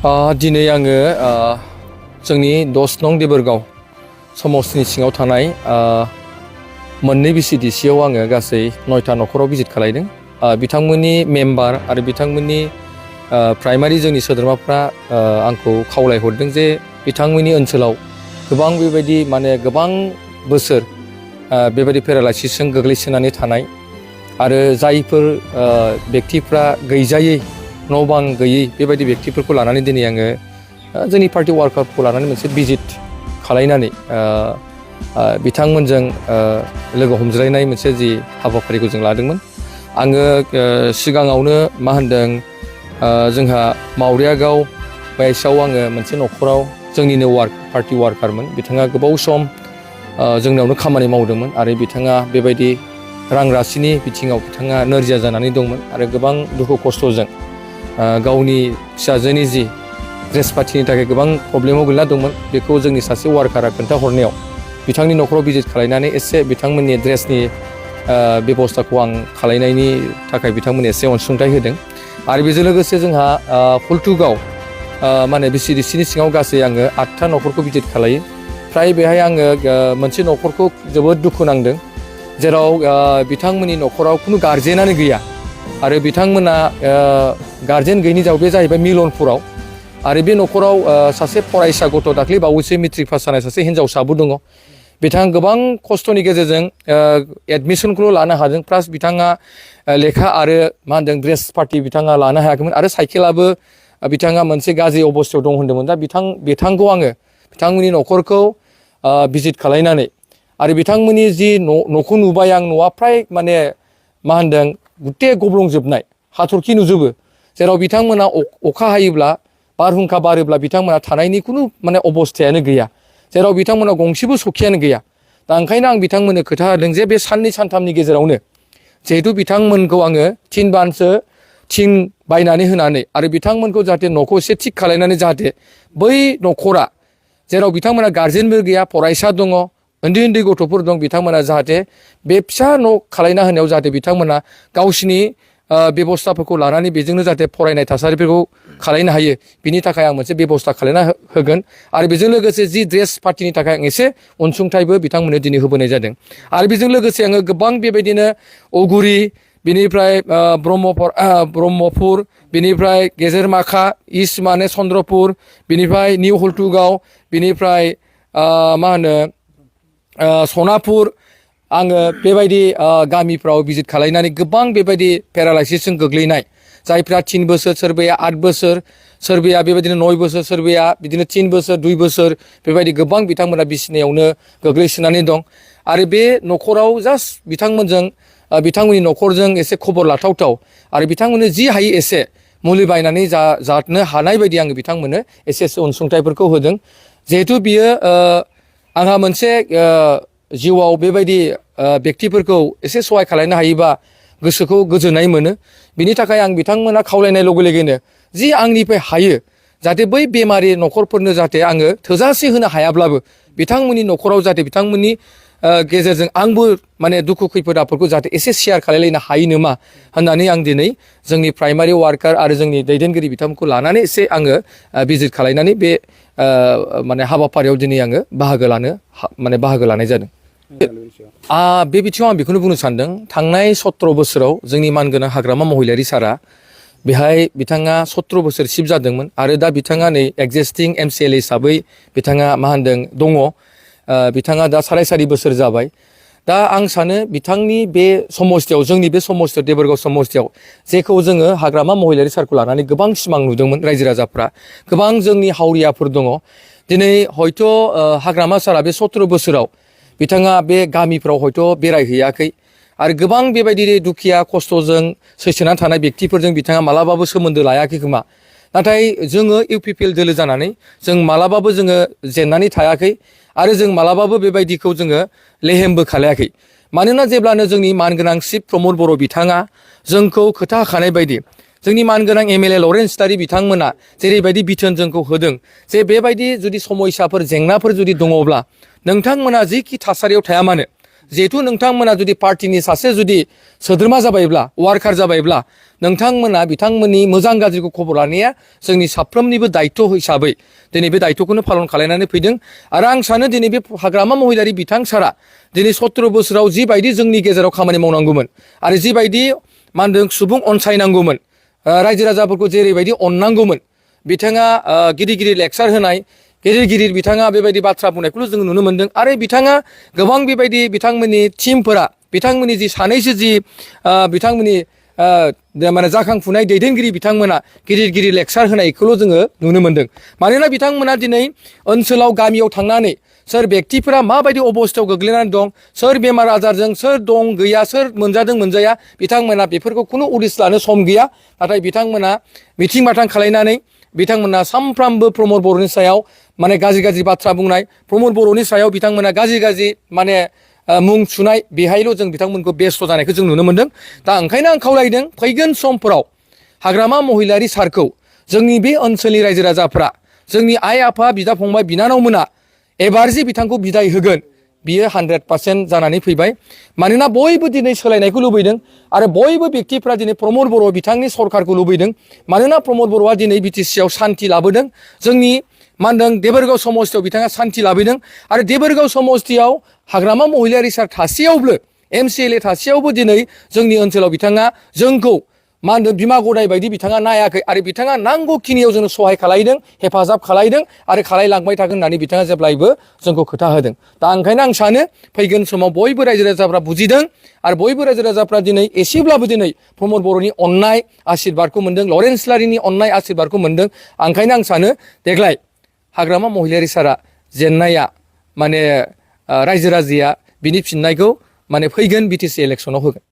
दिनै आङो जोंनि 10 नं देबोरगाव समस्तिनि सिङाव थानाय मोननै बिसिडिसिआव आङो गासै 9टा न'खराव भिजिट खालायदों। बिथांमोननि मेम्बार आरो बिथांमोननि प्राइमारि जोंनि सोद्रोमाफ्रा आंखौ खावलायहरदों जे बिथांमोननि ओनसोलाव गोबां बेबायदि गोबां बोसोर बेबायदि पेरालाइसिसजों गोग्लैसोनानै थानाय आरो जायफोर व्यक्तिफ्रा गैजायै न' बां गैयै बेबायदि व्यक्तिफोरखौ लानानै दिनै आङो जोंनि पार्टी वार्कारफोरखौ लानानै मोनसे भिजिट खालायनानै बिथांमोनजों लोगो हमज्लायनाय मोनसे जि हाबाफारिखौ जों लादोंमोन। आङो सिगाङावनो मा होनदों जोंहा मावरियागाव बायसाव आङो मोनसे न'खराव जोंनिनो पार्टी वार्कारमोन, बिथाङा गोबाव सम जोंनावनो खामानि मावदोंमोन आरो बिथाङा बेबायदि रां राशिनि बिथिङाव बिथाङा नोरजिया जानानै दंमोन आरो गोबां दुखु खस्थ'जों गावनि फिसाजोनि जि ड्रेस पार्टिनि थाखाय गोबां प्रब्लेमाव गोलैना दंमोन। बेखौ जोंनि सासे वार्कारा खोन्थाहरनायाव बिथांनि न'खराव भिजिट खालायनानै एसे बिथांमोननि ड्रेसनि बेबस्थाखौ आं खालायनायनि थाखाय बिथांमोननो एसे अनसुंथाइ होदों। आरो बेजों लोगोसे जोंहा फुलटुगाव बिसिडिसिनि सिङाव गासै आङो 8टा न'खरखौ भिजिट खालायो। फ्राय बेहाय आङो मोनसे न'खरखौ जोबोद दुखु नांदों, जेराव बिथांमोननि न'खराव खुनु गार्जेनानो गैया आरो बिथांमोना गार्जेन गैयैनि जाउनाव बे जाहैबाय मिलनपुराव। आरो बे न'खराव सासे फरायसा गथ' दाख्लै बावैसो मेट्रिक पास जानाय सासे हिन्जावसाबो दङ। बिथाङा गोबां खस्थ'नि गेजेरजों एडमिसनखौल' लानो हादों, प्लास बिथाङा लेखा आरो ड्रेस पार्टि बिथाङा लानो हायाखैमोन आरो साइकेलाबो बिथाङा मोनसे गाज्रि अबस्थायाव दं होन्दोंमोन। दा बिथांखौ आङो बिथांमोननि न'खरखौ भिजिट खालायनानै आरो बिथांमोननि जि न'खौ नुबाय आं, न'आ फ्राय गुटे गब्लंजोबनाय हाथरखि नुजोबो, जेराव बिथांमोना अखा हायोब्ला बारहुंखा बारोब्ला बिथांमोना थानायनि खुनु अबस्थायानो गैया, जेराव बिथांमोना गंसेबो सखियानो गैया। दा ओंखायनो आं बिथांमोननो खोथा होदों जे बे साननै सानथामनि गेजेरावनो जिहेतु बिथांमोनखौ आङो 3 बानसो थिं बायनानै होनानै आरो बिथांमोनखौ जाहाथे न'खौ एसे थिग खालायनानै जाहाथे बै न'खरा जेराव बिथांमोना गार्जेनबो गैया, फरायसा दङ, उन्दै उन्दै गथ'फोर दं, बिथांमोना जाहाथे बे फिसा न' खालायना होनायाव जाहाथे बिथांमोना गावसिनि बेबस्थाफोरखौ लानानै बेजोंनो जाहाथे फरायनाय थासारिफोरखौ खालायनो हायो, बिनि थाखाय आं मोनसे बेबस्था खालायना होगोन। आरो बेजों लोगोसे जि ड्रेस पार्टिनि थाखाय आं एसे अनसुंथाइबो बिथांमोननो दिनै होबोनाय जादों। आरो बेजों लोगोसे आङो गोबां बेबायदिनो औगुरि, बिनिफ्राय ब्रह्मपुर, बिनिफ्राय गेजेरमाखा, इस्ट चन्द्रपुर, बिनिफ्राय निउ हल्टुगाव, बिनिफ्राय सनापुर, आङो बेबायदि गामिफ्राव भिजिट खालायनानै गोबां बेबायदि पेरालाइसिसजों गोग्लैनाय जायफ्रा 3 बोसोर, सोरबाया 8 बोसोर, सोरबाया बेबायदिनो 9 बोसोर, सोरबाया बिदिनो 3 बोसोर 2 बोसोर बेबायदि गोबां बिथांमोना बिसिनायावनो गोग्लैसोनानै दं। आरो बे न'खराव जास्ट बिथांमोननि न'खरजों एसे खबर लाथावथाव आरो बिथांमोननो जि हायो एसे मुलि बायनानै जानो हानाय बायदि आङो बिथांमोननो एसे अनसुंथाइफोरखौ होदों। जिहेथु बियो आंहा मोनसे जिउआव बेबायदि व्यक्तिफोरखौ एसे सहाय खालायनो हायोबा गोसोखौ गोजोननाय मोनो। बिनि थाखाय आं बिथांमोना खावलायनाय लोगो लोगोनो जि आंनिफ्राय हायो जाहाथे बै बेमारि न'खरफोरनो जाहाथे आङो थोजासे होनो हायाब्लाबो बिथांमोननि न'खराव जाहाथे बिथांमोननि गेजेरजों आंबो दुखु खैफोद आफोदखौ जाहाथे एसे शेयार खालायलायनो हायो नामा होननानै आं दिनै जोंनि प्राइमारि वार्कार आरो जोंनि दैदेनगिरि बिथांमोनखौ लानानै एसे आङो भिजिट खालायनानै बे हाबाफारियाव दिनै आङो बाहागो लानाय जादों। बे बिथिङाव आं बेखौनो बुंनो सानदों, थांनाय 17 बोसोराव जोंनि मानगोनां हाग्रामा महिलारि सारा बेहाय बिथाङा 17 बोसोर सिफ जादोंमोन आरो दा बिथाङा नै एक्जिस्टिं MCLA हिसाबै बिथाङा दङ। बिथाङा दा 4.5 बोसोर जाबाय। दा आं सानो बिथांनि बे समस्थियाव, जोंनि बे समस्थियाव, देबोरगाव समस्थियाव जेखौ जोङो हाग्रामा महिलारि सारखौ लानानै गोबां सिमां नुदोंमोन रायजो राजाफ्रा, गोबां जोंनि हावरियाफोर दङ। दिनै हयथ' हाग्रामा सारा बे 17 बोसोराव बिथाङा बे गामिफ्राव हयथ' बेरायहैयाखै आरो गोबां बेबायदि दुखिया खस्थ'जों सैसोनानै थानाय व्यक्तिफोरजों बिथाङा मालाबाबो सोमोन्दो लायाखै खोमा। नाथाय जोङो UPPL दोलो जानानै जों मालाबाबो जोङो जेननानै थायाखै आरो जों मालाबाबो बेबायदिखौ जोङो लेहेमबो खालायाखै। मानोना जेब्लानो जोंनि मानगोनां चिफ प्रमद बर' बिथाङा जोंखौ खोथा होखानाय बायदि जोंनि मानगोनां MLA लरेन्स इस्लारि बिथांमोना जेरैबायदि बिथोन जोंखौ होदों जे बेबायदि जुदि समयसाफोर जेंनाफोर जुदि दङब्ला नोंथांमोना जिखि थासारियाव थाया मानो जिहेतु नोंथांमोना जुदि पार्टिनि सासे जुदि सोद्रोमा जाबायब्ला वार्कार जाबायब्ला नोंथांमोना बिथांमोननि मोजां गाज्रिखौ खबर लानाया जोंनि साफ्रोमनिबो दायित्व हिसाबै दिनै बे दायित्वखौनो पालन खालामनानै फैदों आरो आं सानो दिनै बे हाग्रामा महिलारि बिथां सारा दिनै 17 बोसोराव जिबायदि जोंनि गेजेराव खामानि मावनांगौमोन आरो जिबायदि मा होनदों सुबुं अनसायनांगौमोन रायजो राजाफोरखौ जेरैबायदि अननांगौमोन बिथाङा गिदिर गिदिर लेक्सार होनाय गिदिर गिदिर बिथाङा बेबायदि बाथ्रा बुंनायखौल' जों नुनो मोन्दों आरो बिथाङा गोबां बेबायदि बिथांमोननि टिमफोरा बिथांमोननि जि सानैसो जि बिथांमोननि माने जाखांफुनाय दैदेनगिरि बिथांमोना गिदिर गिदिर लेक्सार होनायखौल' जोङो नुनो मोन्दों मानोना बिथांमोना दिनै ओनसोलाव गामियाव थांनानै सोर बेक्तिफोरा माबायदि अबस्थायाव गोग्लैनानै दं सोर बेमार आजारजों सोर दं गैया सोर मोनजादों मोनजाया बिथांमोना बेफोरखौ खुनु उदिस लानो सम गैया नाथाय बिथांमोना मिथिं माथां खालायनानै बिथांमोना सानफ्रामबो प्रमद बर'नि सायाव माने गाज्रि गाज्रि बाथ्रा बुंनाय प्रमद बर'नि सायाव बिथांमोना गाज्रि गाज्रि माने मुं सुनाय बेहायल' जों बिथांमोनखौ बेस्थ' जानायखौ जों नुनो मोन्दों दा ओंखायनो आं खावलायदों फैगोन समफोराव हाग्रामा महिलारि सारखौ जोंनि बे ओनसोलनि रायजो राजाफ्रा जोंनि आइ आफा बिदा फंबाय बिनानावमोना एबार जे बिथांखौ बिदाय होगोन बियो 100% जानानै फैबाय मानोना बयबो दिनै सोलायनायखौ लुबैदों आरो बयबो बेक्तिफ्रा दिनै प्रमद बर' बिथांनि सरकारखौ लुबैदों मानोना प्रमद बर'आ दिनै बिटिसिआव सान्ति लाबोदों जोंनि मा होनदों देबोरगाव समस्तियाव बिथाङा सान्ति लाबोदों आरो देबोरगाव समस्तियाव हाग्रामा महिलारि सार थासेयावबो MCLA थासेयावबो दिनै जोंनि ओनसोलाव बिथाङा जोंखौ मा होनदों बिमा गदाय बायदि बिथाङा नायाखै आरो बिथाङा नांगौखिनियाव जोंनो सहाय खालायदों हेफाजाब खालायदों आरो खालायलांबाय थागोन होननानै बिथाङा जेब्लायबो जोंखौ खोथा होदों दा ओंखायनो आं सानो फैगोन समाव बयबो रायजो राजाफ्रा बुजिदों आरो बयबो रायजो राजाफ्रा दिनै एसेब्लाबो दिनै प्रमद बर'नि अननाय आशीर्बादखौ मोन्दों लरेन्स लारिनि अननाय आशीर्बादखौ मोन्दों ओंखायनो आं सानो देग्लाय हाग्रामा महिलारि सारा जेननाया माने रायजो राजाया बिनि फिननायखौ माने फैगोन BTC इलेक्सनाव होगोन